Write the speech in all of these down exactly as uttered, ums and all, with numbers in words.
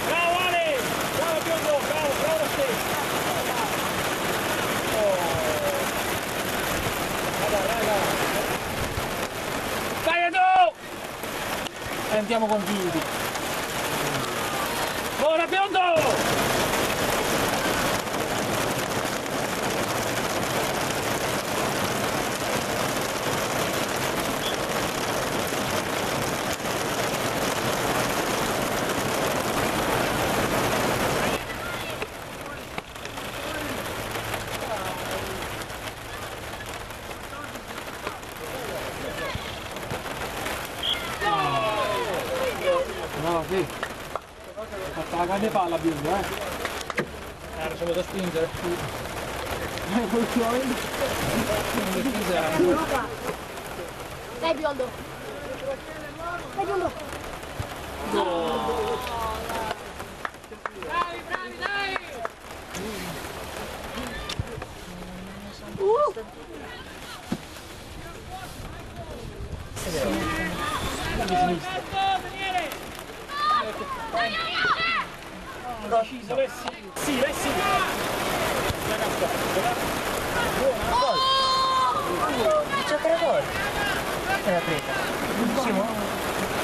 Bravo Ale! Bravo biondo! Bravo, bravo te! Oh! Raga, raga! Dai, Edo! E andiamo con Giri. Ora, biondo! No, sì. Fatta la grande palla, biondo, eh. Eh, lasciamo da spingere. Dai, biondo. Dai, biondo. Bravi, bravi, dai! Uh! Daniele! Sì, lei sì. Buona, gol. Ciò che era gol. Era presa. Benissimo.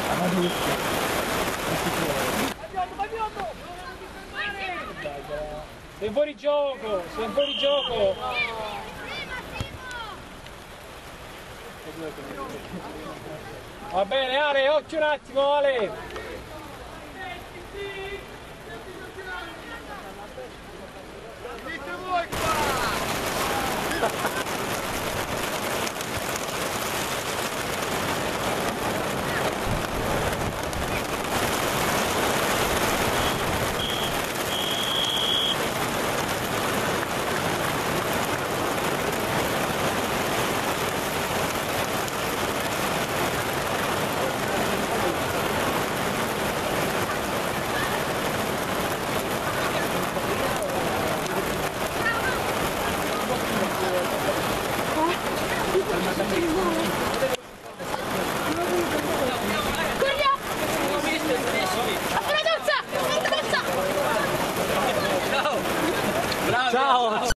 Ah, ma giusto. Sei fuori gioco, sei fuori gioco. Va bene, Ale, occhio un attimo, Ale. Ciao!